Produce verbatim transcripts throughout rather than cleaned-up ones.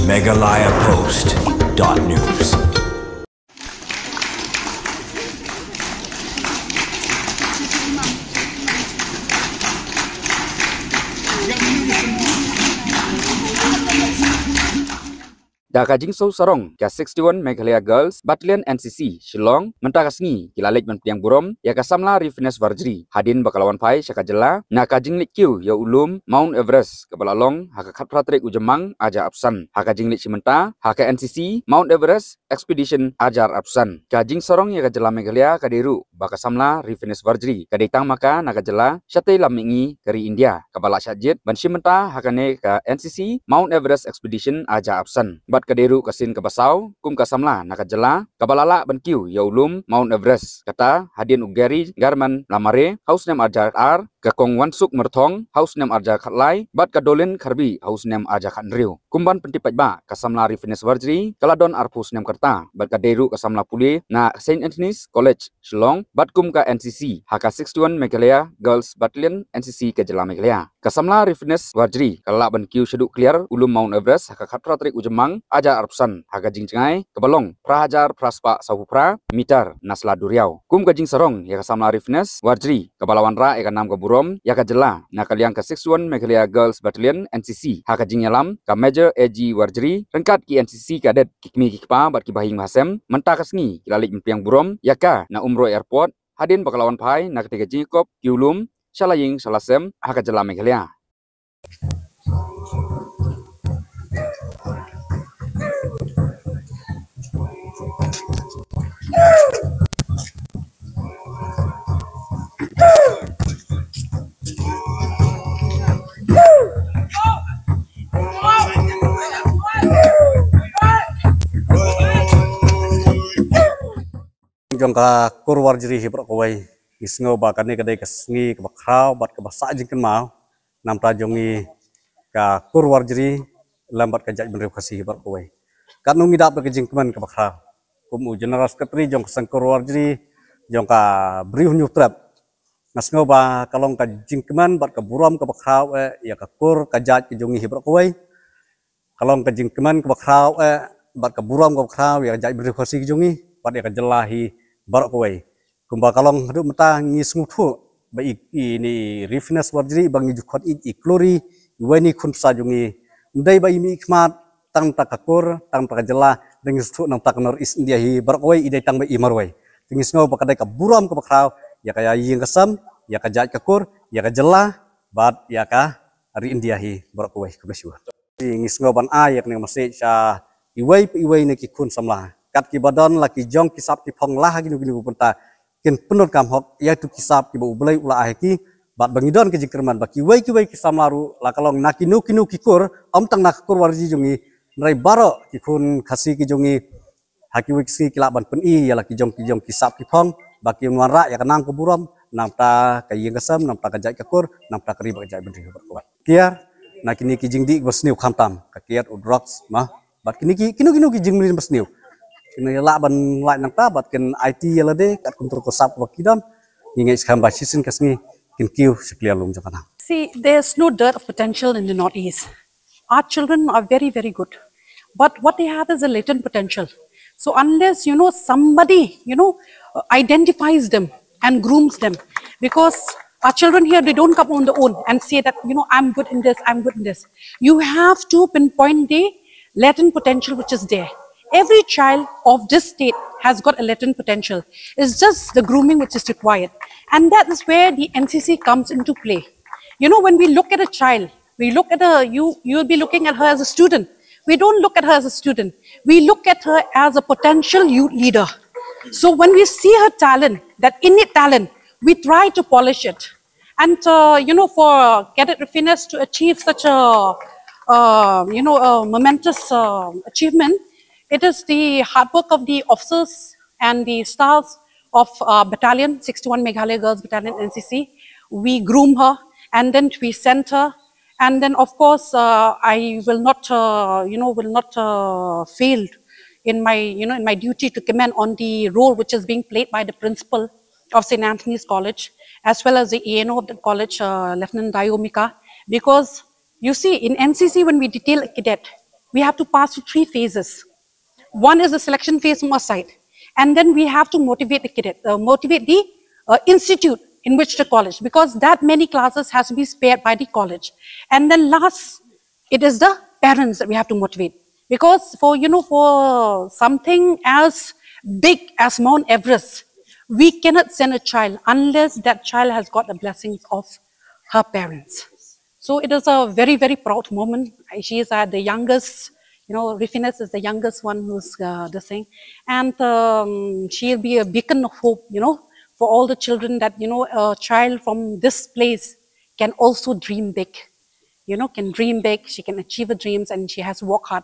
Meghalaya Post dot news. Da ka jingsngew sarong ka sixty-one Meghalaya Girls Battalion N C C Shillong mynta ka sngi ki la leit ban pdiang burom ïa ka samla Rifiness Warjri hadien ba ka la wan phai sha ka jylla na ka jingleit kiew ïa u lum Mount Everest kaba la long ha ka khatphra tarik u Jymmang arhajar arphew san. Ha ka jingleit shi mynta ha ka N C C Mount Everest Expedition arhajar arphew san. Ka jingsarong ïa ka jylla Meghalaya ka dei ruh ba ka samla Rifiness Warjri ka dei tang ma ka na ka jylla shatei lam mihngi ka ri India kaba la shah jied ban shim bynta ha kane ka N C C Mount Everest Expedition arhajar arphew san. Bad ka dei ruh ka sien kaba saw kum ka samla na ka jylla kaba la lah ban kiew ïa u lum Mount Everest, kata hadien u Gary Garman Lamare ha u snem arhajar ar, ka Kong Wansuk Myrthong ha u snem arhajar khatlai bad ka Dolin Kharbi ha u snem arhajar khathynriew. Kum ban pyntip paidbah, ka samla Rifiness Warjri ka la don arphew snem ka rta bad ka dei ruh ka samla pule na Saint Anthony's College Shillong bad kum ka N C C ha ka sixty-one Meghalaya Girls Battalion N C C ka jylla Meghalaya. Ka samla Rifiness Warjri ka la lah ban kiew shaduh kliar u lum Mount Everest ha ka khatphra tarik u Jymmang arhajar arphew san ha ka jingjngai kaba long phra hajar phra spah sawphew phra mitar na sla duriaw. Kum ka jingsarong ïa ka samla Rifiness Warjri kaba la wanrah ïa ka nam ka burom ïa ka jylla na ka liang ka sixty-one Meghalaya Girls Battalion N C C ha ka jingïalam ka Major A G Warjri ryngkat ki N C C cadet, ki kmie ki kpa bad ki bahaïing bahasem mynta ka sngi ki la leit ban pdiang burom ïa ka na Umroi Airport hadien ba ka la wan phai na katei ka jingïakop kiew lum sha la ïing sha la sem ha ka jylla Meghalaya. Jong ka kur Warjri hi baroh kawei, ngi sngew ba kane ka dei ka sngi kaba khraw bad kaba sah jingkynmaw namta jong ngi ka kur Warjri lem bad ka jaitbynriew Khasi hi baroh kawei. Katno ngi dap da ka jingkmen kaba khraw. Kum u General Secretary jong ka sengkur Warjri jong ka Bri u Hynñiewtrep, nga sngew ba ka long ka jingkmen bad ka burom kaba khraw eh ïa ka kur ka jait ka jong ngi hi baroh kawei. Ka long ka jingkmen kaba khraw eh bad ka burom kaba khraw ïa ka jaitbynriew Khasi ka jong ngi bad ïa ka jylla hi baroh kawei. Kumba ka long haduh mynta ngi sngewthuh ba i, i ni Rifiness Warjri ba ngi ju khot i, i klur i, iwei na i khun bsa jong ngi. Ym dei ba i mih i khmat tang namta ka kur, tang namta ka jylla, da ngi sngewthuh namta ka North East India hi baroh kawei i dei tang ba i marwei. Te ngi sngew ba ka dei ka burom kaba khraw ïa ka ïing ka sem, ïa ka jait ka kur, ïa ka jylla bad ïa ka ri India hi baroh kawei. Khublei shibun. Ngi sngew ban ai ïa kane ka message sha iwei pa iwei na ki khun samla, kat kiba don la ki jong ki sap ki phong la ha kino kino ki bynta, kin pyndonkam hok ïa kito ki sap kiba U Blei u la ai ha ki. Bad ba ngi don ka jingkyrmen ba kiwei kiwei ki samla ruh, la ka long na kino kino ki kur, ym tang na ka kur Warjri jong ngi, hynrei baroh ki khun Khasi ki jong ngi ha kiwei ki sngi ki lah ban pyni ïa la ki jong ki jong ki sap ki phong ba kin wanrah ïa ka nam ka burom namta ka ïing ka sem, namta ka jait ka kur, namta ka ri bad ka jaitbynriew baroh kawei. Kiar na kine ki jingdih kiba sniew, khamtam ka kiad u drugs ma, bad kine ki kino kino ki jingmlien ba sniew. Kine lah ban lait nangta bad kin aiti ïa lade katkum tyrko sap kaba ki don. Ngi ngeit skhem ba shisien ka sngi kin kiew sha kliar lum jong ka nam. See, there's no dearth of potential in the Northeast. Our children are very, very good. But what they have is a latent potential. So unless, you know, somebody, you know, uh, identifies them and grooms them, because our children here, they don't come on their own and say that, you know, "I'm good in this, I'm good in this." You have to pinpoint the latent potential which is there. Every child of this state has got a latent potential. It's just the grooming which is required. And that is where the N C C comes into play. You know, when we look at a child, we look at her, you, you'll be looking at her as a student. We don't look at her as a student. We look at her as a potential youth leader. So when we see her talent, that innate talent, we try to polish it. And, uh, you know, for Cadet Rifiness to achieve such a, uh, you know, a momentous, uh, achievement, it is the hard work of the officers and the staffs of, uh, battalion, sixty-one Meghalaya Girls Battalion, N C C. We groom her, and then we send her. And then, of course, uh, I will not, uh, you know, will not, uh, fail in my, you know, in my duty to commend on the role which is being played by the principal of Saint Anthony's College, as well as the A N O of the college, uh, Lieutenant Dayo Mika, because you see, in N C C, when we detail a cadet, we have to pass through three phases. One is the selection phase from our side, and then we have to motivate the cadet, uh, motivate the uh, institute in which the college, because that many classes has to be spared by the college. And then last, it is the parents that we have to motivate, because for, you know, for something as big as Mount Everest, we cannot send a child unless that child has got the blessings of her parents. So it is a very, very proud moment. She is uh, the youngest, you know, Rufinus is the youngest one who's uh, the thing. And um, she'll be a beacon of hope, you know, for all the children, that, you know, a child from this place can also dream big, you know, can dream big, she can achieve her dreams, and she has worked hard.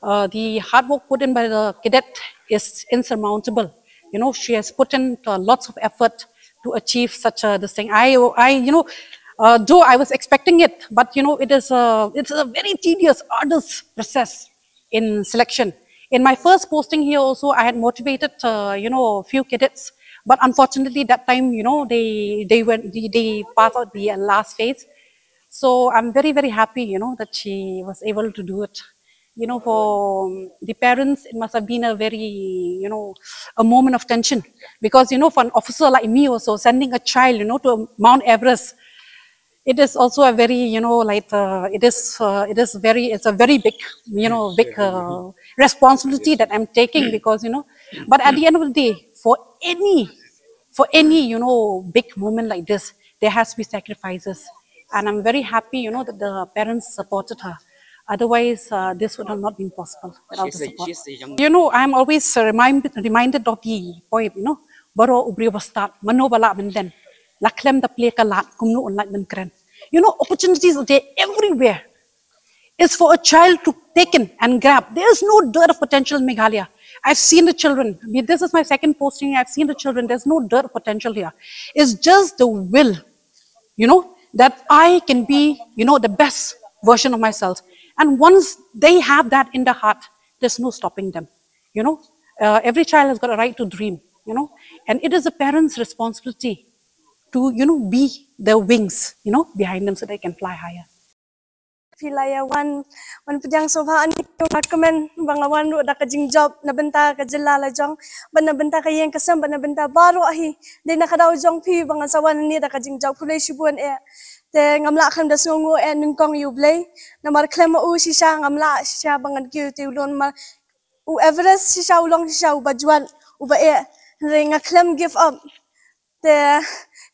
Uh, the hard work put in by the cadet is insurmountable. You know, she has put in uh, lots of effort to achieve such a this thing. I, I, you know, uh, though I was expecting it, but, you know, it is a, it's a very tedious, arduous process in selection. In my first posting here also, I had motivated, uh, you know, a few cadets, but unfortunately that time, you know, they they went they, they passed out the uh, last phase. So I'm very, very happy, you know, that she was able to do it. You know, for um, the parents, it must have been a very, you know, a moment of tension, because, you know, for an officer like me also, sending a child, you know, to Mount Everest, it is also a very, you know, like uh, it is uh, it is very, it's a very big, you know, big uh, responsibility that I'm taking, because, you know, but at the end of the day, for any for any, you know, big moment like this, there has to be sacrifices. And I'm very happy, you know, that the parents supported her. Otherwise, uh, this would have not been possible without the support. You know, I'm always uh, remind, reminded of the poem, you know, Baro ubri bastad, mano bala benden, laklem da plie kalat, kumno unlak ben kren. You know, opportunities are there everywhere. Is for a child to take in and grab. There is no dearth of potential in Meghalaya. I've seen the children. I mean, this is my second posting. I've seen the children. There's no dearth of potential here. It's just the will, you know, that I can be, you know, the best version of myself. And once they have that in the heart, there's no stopping them. You know, uh, every child has got a right to dream, you know, and it is a parent's responsibility to, you know, be the wings, you know, behind them so they can fly higher. Phi la ïa wan, wan pdiang sngewbha ani, nga kmen ba nga wan ruh da ka jingjop na bynta ka jylla la jong, ba na bynta ka ïing ka sem, ba na bynta baroh hi. Dei na ka daw jong phi ba nga sa wan ani da ka jingjop. Khublei shibun eh. Te ngam lah khlem da sngewnguh eh nyngkong ïa U Blei. Namar khlem ma u shisha ngam lah shisha ba ngan kiew te u lum, namar u Everest shisha u long shisha uba jwat, uba eh. Hynrei nga khlem give up. Te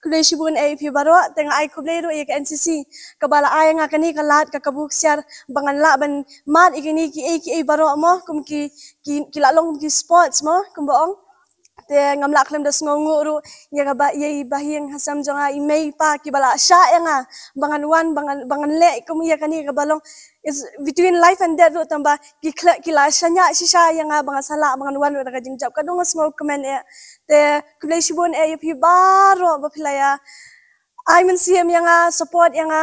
khublei shibun eh ïa phi baroh, te nga ai khublei ruh ïa ka N C C kaba la ai nga kane ka lad, ka kabu ksiar ba ngan lah ban mad ïa kine kiei kiei baroh mo, kum ki, ki, ki la long kum ki sports mo, kumba ong. Te ngam lah khlem da sngewnguh ruh ïa kaba, ïa i bahaïing hasem jong nga, i mei i pa kiba la shah ïa nga ba ngan wan, ba ngan, ba ngan leh kum ïa kane kaba long, it's between life and death ruh, tangba ki khleh, ki la shaniah shisha ïa nga ba nga sa lah ba ngan wan ruh da ka jingjop. Ka dang sngewkmen eh. Te khublei shibun eh ïa phi baroh ba phi la ïa ai mynsiem ïa nga, support ïa nga,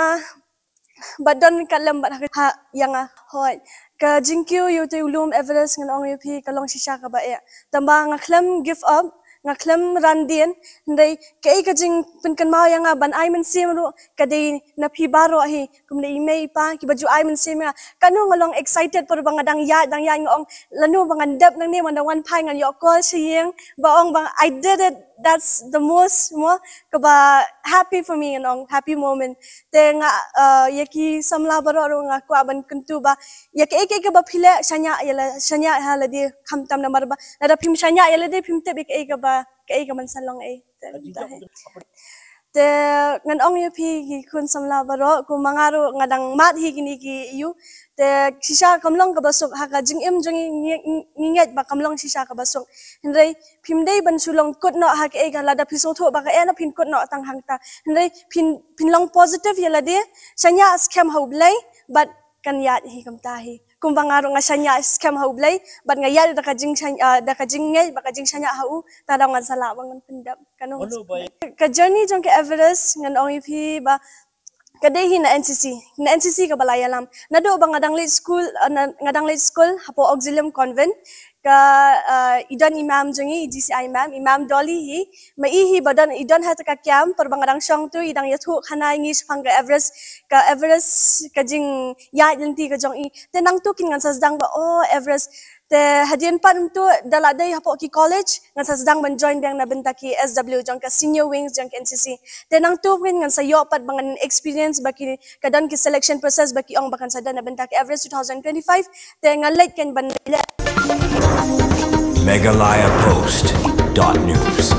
bad don ka lem bad ha ïa nga. Hooid, ka jingkiew ïa utu u lum Everest ngan ong ïa phi ka long shisha kaba eh. Tangba nga khlem give up, nga khlem ran dien. Hynrei kaei ka jingpynkynmaw ïa nga ban ai mynsiem ruh ka dei na phi baroh hi, kumne i mei i pa kiba ju ai mynsiem ïa nga. Katno nga long excited por ba nga dang ïaid, dang ïaid nga ong lano ba ngan dep nangne, man da wan phai ngan ïoh call sha ïing ba ong ba I did it. That's the most mo kaba happy for me, ngan ong happy moment. Te nga, uh, ïa ki samla baroh ruh nga kwah ban kyntu ba ïa kaei kaei kaba phi leh, shaniah ïa la, shaniah ha lade, khamtam namar ba lada phim shaniah ïa lade phim tip ïa kaei kaba, kaei kaban sa long ei. Te, te ngan ong ïa phi ki khun samla baroh, kumba nga ruh nga dang mad hi kine ki ïa u. Te shisha kam long kaba suk ha ka jingim jong ngi, ngi, ngi ngeit ba kam long shisha kaba suk. Hynrei phim dei ban shu long kut noh ha kaei ka, lada phi sngewthuh ba kaei na phin kut noh tang hangta. Hynrei phin, phin long positive ïa lade, shaniah skhem ha U Blei bad kan ïaid hi kumta hi. Kumba nga ruh nga shaniah skhem ha U Blei bad nga ïaid da ka jingshaniah, ah, da ka jingngeit bad ka jingshaniah ha u, ta dang ngan sa lah ba ngan pyndep. Kano ka journey jong ka Everest ngan ong ïa phi ba Ka dei hi na N C C, na N C C kaba la ïalam. Naduh ba nga dang leit school, uh, na, nga dang leit school hapoh Auxilium Convent, ka, uh, i don i mam jong i, i G C I mam, i mam Dolly hi, ma i hi ba don, i don ha kata ka camp, por ba nga dang shong tu, i dang ïathuh khana ïa ngi shaphang ka Everest, ka Everest, ka jingïaid lynti ka jong i. Te nangtu kin ngan sa sdang ba, oh, Everest. Te hadien pat myntu da la dei hapoh ki college, ngan sa sdang ban join biang na bynta ki S W jong ka senior wings jong ka N C C. Te nangtu kin ngan sa ïoh pat ba ngan experience ba ki ka don ki selection process ba ki ong ba kan sa don na bynta ki Everest two thousand twenty-five. Te nga leit kin ban leh. Meghalaya Post dot news.